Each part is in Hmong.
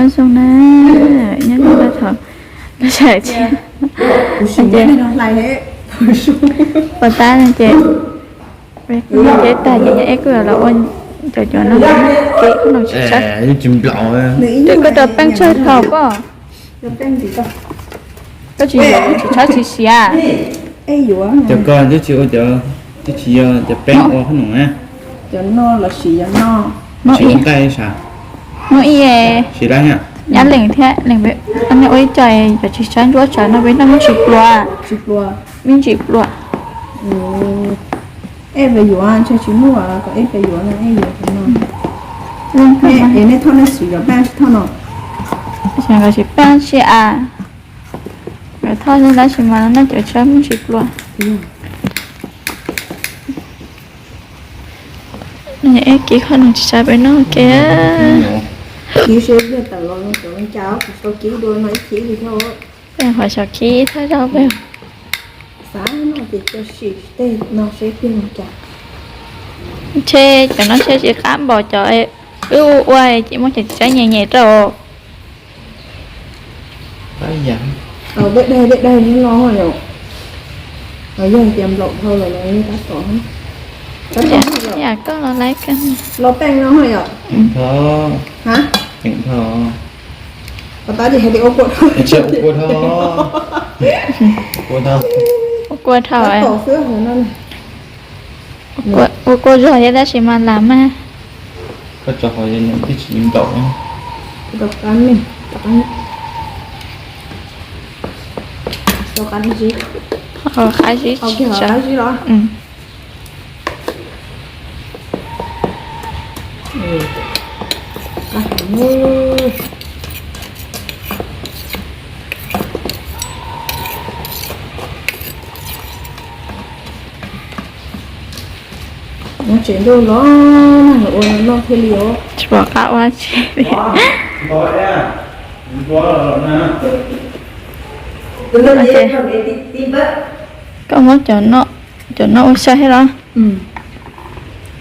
Nyob zoo na, nyob zoo na thaum lub sij hawm tsis, ces pos tab no ces ces tag ces yog eb kuj los ua cov cov no, ces kuj los tsis tshawb. Ces koj rau peeb tsawg thaum pob, koj tsis tshawb tsis siav. Cov ko twb tsis ua cov, twb tsis yog cov peeb ua qhob noom na. Cov no los sis yog no, muaj ib, muaj ib, nyab leem thiab leem, nej ua ib co, cov tsis tshawb ntsuab tsawv no peb noj me ntsis pluas, me ntsis pluas. Ej, peb yuav ntshe tsis muaj, kom ej peb yuav no, ej yuav no. Es nej thauj nej siv cov paj tsis thauj no? Xyov nkawd siv paj tsi as, nkawd thauj tab sis mas noj cov tshawb me ntsis pluas. Ej, kib qhob noom tsis tshawb peb noj ua ke. Kib seb pliag tawm los no cov cas kuv sau kib dua no ib chim li thiab. Peb qhov xyov kib thawj zaug peb xav no ces cia sim tej no seb pliag li cas. Ntshe cov no ntshe tsis qab npaum cov wb ua ua ces muab cov txiv tsawb nyem nyem rau. Dej daig dej daig li no yom. Yog tias nplaum dhau lawm los tab tom, tab tom yam koj los laiv kawg. Los peej no yom. Ua tab ces hais tias ua kua dhau. Ua kua dhau. Ua kua zog thiab tab sis mas lam mas. Koj tso qhov twb tsis nplaum. Qab zib. Tsis pom qab ua tsi li. Koj muab cov no ua xyaw thiab los?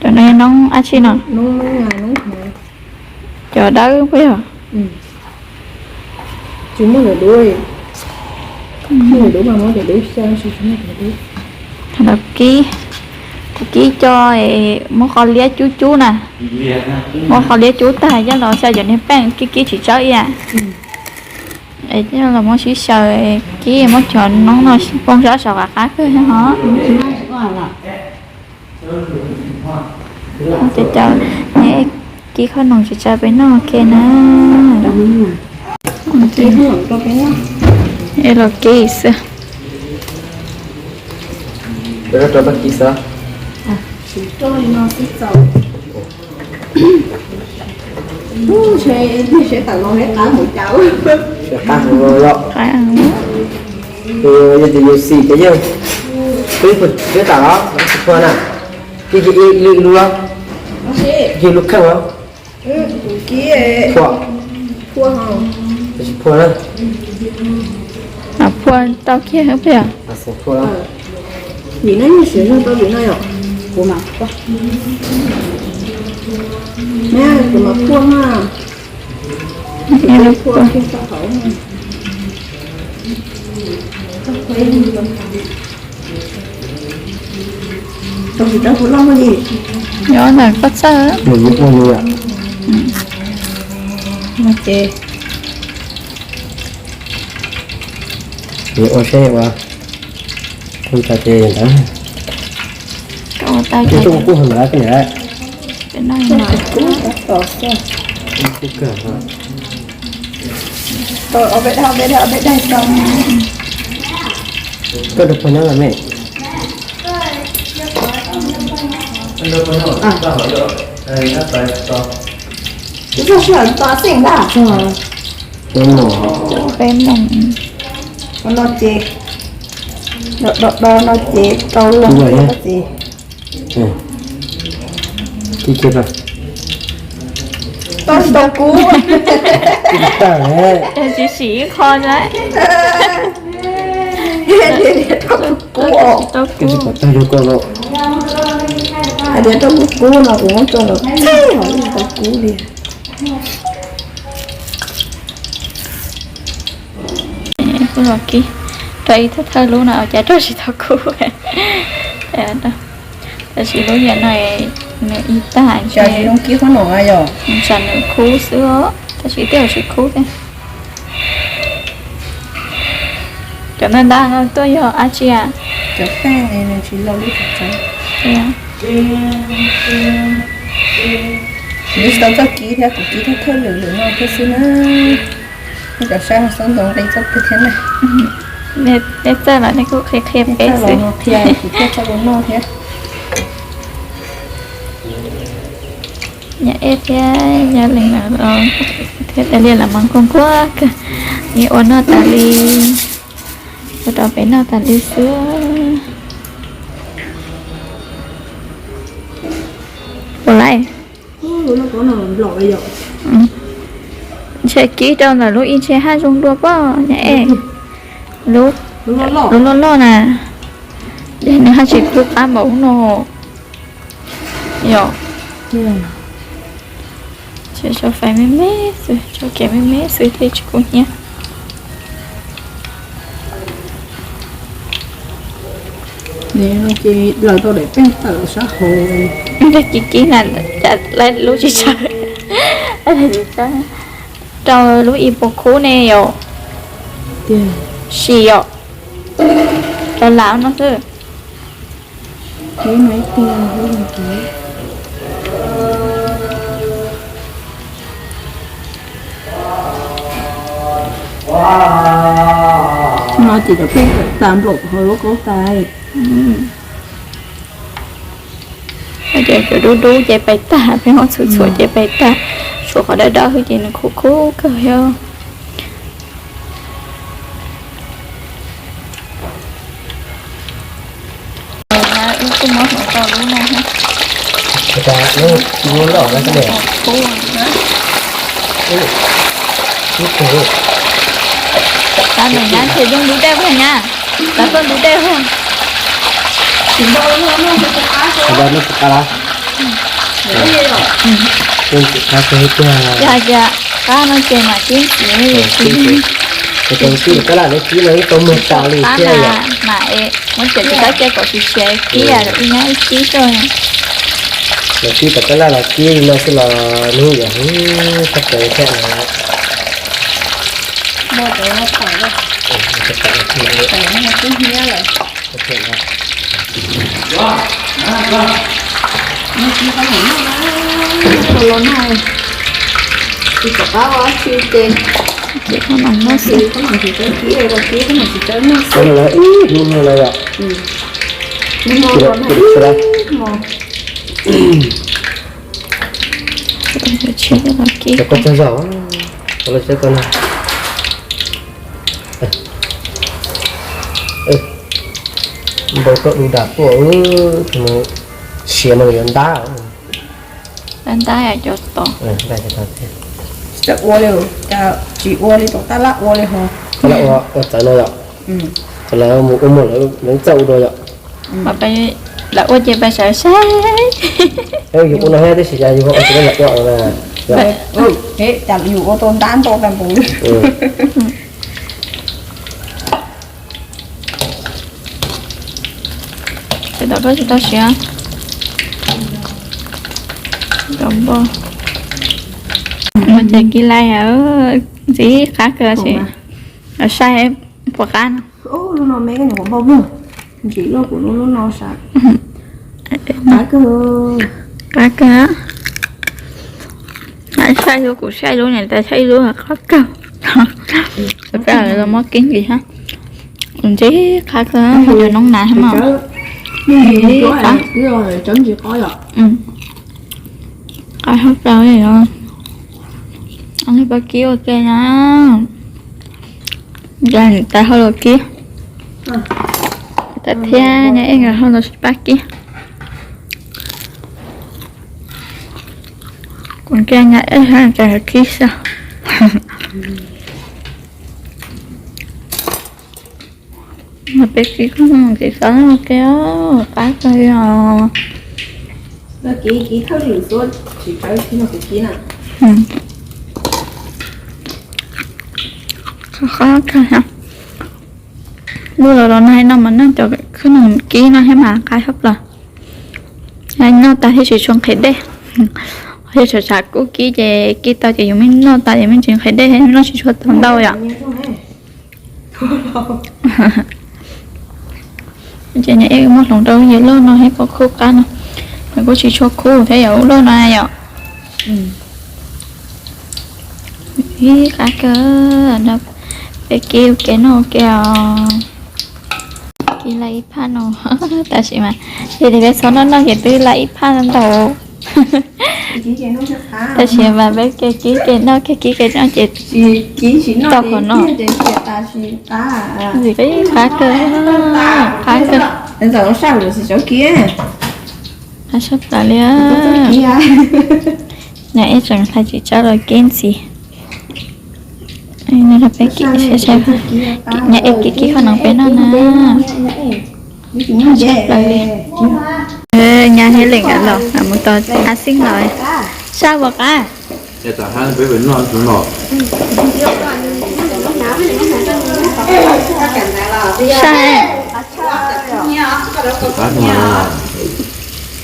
Cov no yog noob dab tsi no? Cov dawb puas yog? Tsis muaj cov dub, muaj cov dub mas muab cov dub xyaw. Thaum ntawd kib, kuv kib co, muab qhov liab cub cub na, muab qhov liab cub tag coj los xyaw cov niag peej kib kib tsis tsawb ib yam. Es coj los muab sib xyaw, kib muab cov noob no poob sab saum qab qab kawg thiab hos. Cov cov, kib qhob noom tsis tshawb peb noj ua ke na. Es los kib xwb. Qab hauv los yom. Yog tias yus xim ces yeej, peb tam los tsis phua na, yeej ib lub los, yeej lub kheej los. Phua, tsis phua na. Phua tau kiag peb. Phua, vim no yeej siv zog tau vim no yom. Kuv mam, kuv mam phua na. Phua kiag tau hauv. Nyob ntawm koj txawj. Ces ua seb ua, ua tau ces ntawd. Koj ua tau ces kuj hauv ntawd koj niam. Koj rau phua nyob los me. Tsis txog sij hawm to xeem ntag. Peb moos. Peb moos. No ces, do do no ces tau los txiv. Tsis tau kub. Tsis sim ib qho na. Kub os. Tsis pom tag yog koj los. Hais tias rau kub kub no kuv muab tso los tsis tau kub li. Los kib rau ib thawj thawj lub no cas rau tsis tau khub. Tab sis lub yam no nws ib tag, tsam nws khub xwb os, tab sis twb tsis khub thiab. Cov ntaj ntaj no tuaj yog dab tsi? Kuv tsis tau txawj kib thiab, kuv kib thawj thawj lwm lwm no thiab xwb na. Nej cov saib ho xob ntoo nqi txoj twg thiab na. Nej txawj los nej kuj qhia qhia peb xwb. Qhia kuv thiaj txawj ua noj thiab. Nyab Ej thiab Nyab Leej thiab Dav Liaj lawv mas kuj nquag kawg, yeej ua noj tas li, ua rau peb noj tas li xwb. Puas laij? Ntshe kib rau ntawm lub ib ntshe haj zoo dua pob Nyab Ej. Lub loj loj na, nws haj tsis kub qab npaum no. Yog, tso fais me me xwb, tso kev me me xwb thiaj tsis kub hnyiab. Lawv tau daim peej tawm sab hauv. Kib kib na, cas lub tsis tsawg, rau lub ib puas khub ne yom. Sim yom, rau lam no xwb. No ces cov pheej tas nplaum hauv lub kaub tas. Ces cov dub dub ces pais tag, pheej muab txhuam txhuam ces pais tag, tshuav qhov dawb dawb xwb ces nws khub khub kawg thiab. Wb kuj muab hnav tau lub no thiab. Lub loj no xwb ne. Tab meem nyab ces yeej ntub dej ua nyab, tab tuaj ntub dej ua. Yog hais tias qab no ces mam kib ntxiv. Tab sis kib no ib tau muag tas li thiab yom. Mas muab cov txiv tab kiag kom siav siav kib, ib nyab ib kib xwb. Los kib tom tab laj los kib li no xwb los nws yam tshaj plaws thiab no. Los noj, tsis pom qab ua dab tsi ces, ces koj mam noj xwb. Koj mam tsis tau noj xwb. Ib hnub no los yom. Ib hmo no ib hmo. Koj txog zog, koj los saib koj no. Npau koj du dam tuaj, siav no yuav ntab. Ntab cov tod. Tsis ua li, cas tsis ua li tom tab laj ua li ho. Tab laj ua, ua txawv no yom. Txawv lawv mus ua muag lawv txawj ua dua yom. Lawv ua ces pais sawv saib. Yus ua no thiab tab sis cas yus ho ua tsis tau lawv ua na. Cas yus ua tau ntab ntau tag npaum li. Tsis tau, tsis tau siav. Tau npau. Ua ces kib laij ntxim qab kawg tab sis saib puas qab no. Lub no me koj nyuam qhuav npau muag, ntsim luaj kuv lub, lub no sav. Qab kawg. Qab kawg. Saib lub, kuv saib lub niam tais saib ib lub qab kawg. Xav pab los muab kib ntxiv hab. Ntxim qab kawg, cov noob nas hab mas. Qab hab plaws li os. Pab kib ua ke na. Niam tais hau los kib, tais thiab nyab Ej nkawd hau los sib pab kib. Kuv cia nyab Ej hab tais kib xwb. Mas peb kib koj mus kib xav ua ke os, qab kawg li os. Qab kawg. Luaj los los nag no mas noj cov khwb noom kib no thiab mas qab tshaj plaws. Noj tas thiaj tsis tshua nqhis dej. Yog tshav tshav kub kib ces kib tau ces yus me noj tas ces me tsis nqhis dej, noj tsis tshua tau ntau yom. Ces niam ej muab hloov rau yawg loj no thiab pom khub qab no, nws kuj tsis tshua khub thiab yom, ub loj no yom. Ib qab kawg, peb kib ua ke noj ua ke os. Kib lawm ib phaj no, tab sis mas yog tias peb txhob noj noj ces twb lawm ib phaj ntau. Tab sis mas peb ke kib ke noj, ke kib ke noj ces tau qhov no. Ntxim qab kawg, qab kawg. Qab tshaj plaws li. Niam ej tseem hlais txiv tsawb los kib ntxiv. Niam ej kib kib qhov no peb noj na. Qab tshaj plaws li. Nyab thiab Leem nkawd los mus tos Ab Xeeb los. Sab ua qab. Sab.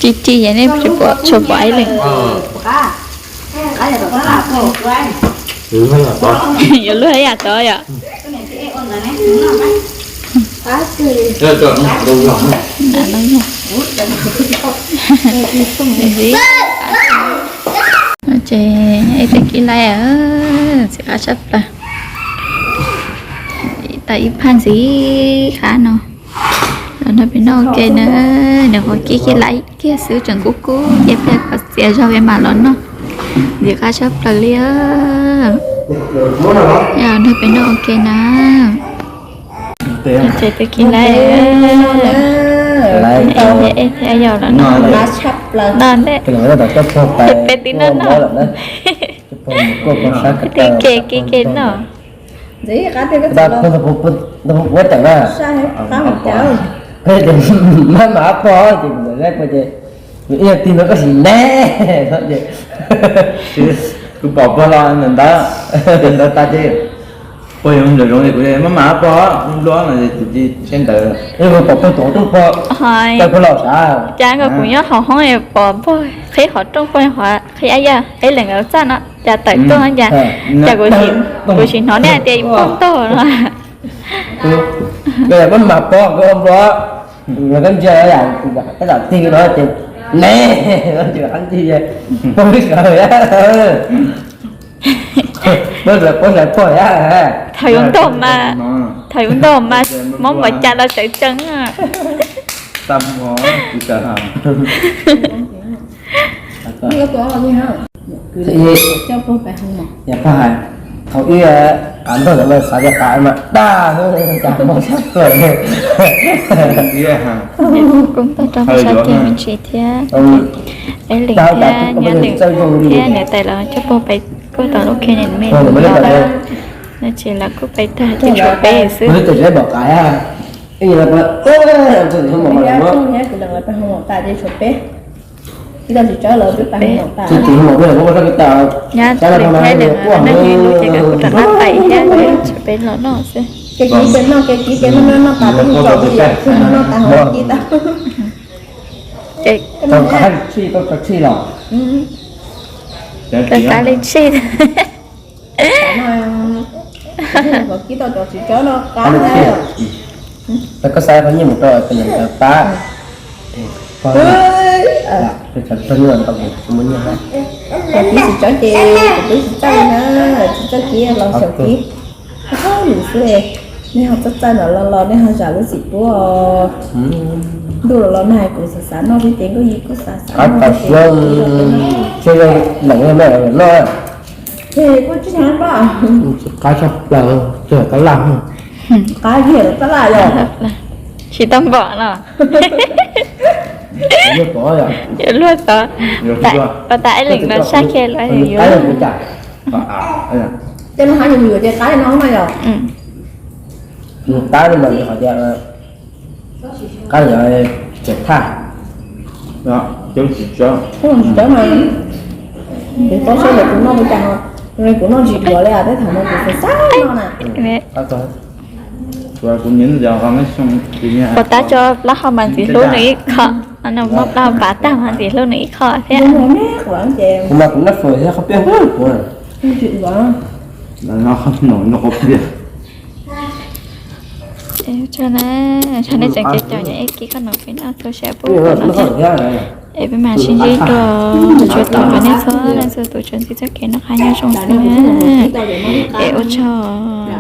Ci ci yog nej tsis pom, tsuas pom Ab Leem. Yuav luag ib yam tod yom. Ces ej twb kib lawm, ntxim qab tshaj plaws. Tau ib phaj ntxim qab no los nrog peb noj ua ke na. Nws qhuav kib kiag lawm kiag xwb, tseem kub kub ces pliag kom txias zog peb mam los noj. Ntxim qab tshaj plaws li. Nrog peb noj ua ke na. Ces twb kib lawm. Ej thiab yog los noj, noj ntej. Peb twb noj noj. Twb ke kib ke noj. Maj mam pog ces kuv ntawm lab pog ces ib yam tig no koj sim neb no ces kuv pom pog los ntawd, ntawd tas ces pog yuav mus nram zoov ces kuv maj mam pog nplua no ces kuv cia li saib ntawd, kuv pom pog tom rooj pog, cas pog los sav. Cas kuv nyob hauv hoob pom pog qhib qhov rooj, pog qhib ab yaj qhib lees nkawd txaj no cas tawm tuaj cas, cas kuv sim hnov nej hais tias pog tuag no. Maj mam pog koj nplua, koj ntsia yam, koj zam tig no ces neb, pog sawv, pog sawv pog. Thaum yuav ntog mas, thaum yuav ntog mas mob npaum cas los sawv tsees. Yog pog hais, thaum ib qav ntog ntawd xav tias qav mas daj, cas mob sab tuaj. Kuv npaj rau sab tig me ntsis thiab, Eb Lees thiab Nyab Lees thiab niam tais lawv coj pog pais kuj tau lub khe me no lawm, no ces lawv kuj pais tag ces tshuav peb xwb. Nyab Lees thiab Lees no nyob ib lub ces nkawd kuj rov qab pais thiab, tshuav peb los noj xwb. Ces tau qab li tshij. Koj xa qhov nyiaj mus rau tus niam ntawd pab. Koj txiv tsawb ces kuv twb tsis txawj na, tsis txawj kib los xyaum kib. Lus xwb, nej ho txawj txawj no los los nej ho zam lub txim pub. Ntuj los los nag kuv xav xav noj xwb ces Nkauj Yim kuj xav xav noj. Ces kuj tsis tau noj. Qab tshaj plaws, tsis qab laj. Qab kiag los qab laj yom. Tsis tau npom no. Yuav luag tod. Pas tas Eb Lees no sab kiag los yuav. Tej no hab yus yuav ces qab no mas yom. Qab no mas qhov tias qab yog tseem thaj. Tsis tau mas, kuv tau saib lawv kuv noj ua cas, kuv noj tsis duav li, tej thaum no kuv xav xav noj na. Puas tab tso plaub hau mas ntxiv hlub nws ib qho, muab plaub hau pav tag mas ntxiv hlub nws ib qho thiab. Kuv mas kuv nab fawm thiab qhov pliaj kuv no qhov pliaj. Tso na, tso nej tseem caum caum nyob ib kib qhov no peb noj txhua siab pub no thiab. Es peb mam sib ntsib dua tsuas tom ntawm nej txhua leej txhua tus tsuas ntxiv txoj kev noj qab nyob zoo xwb na. Es ua tsaug.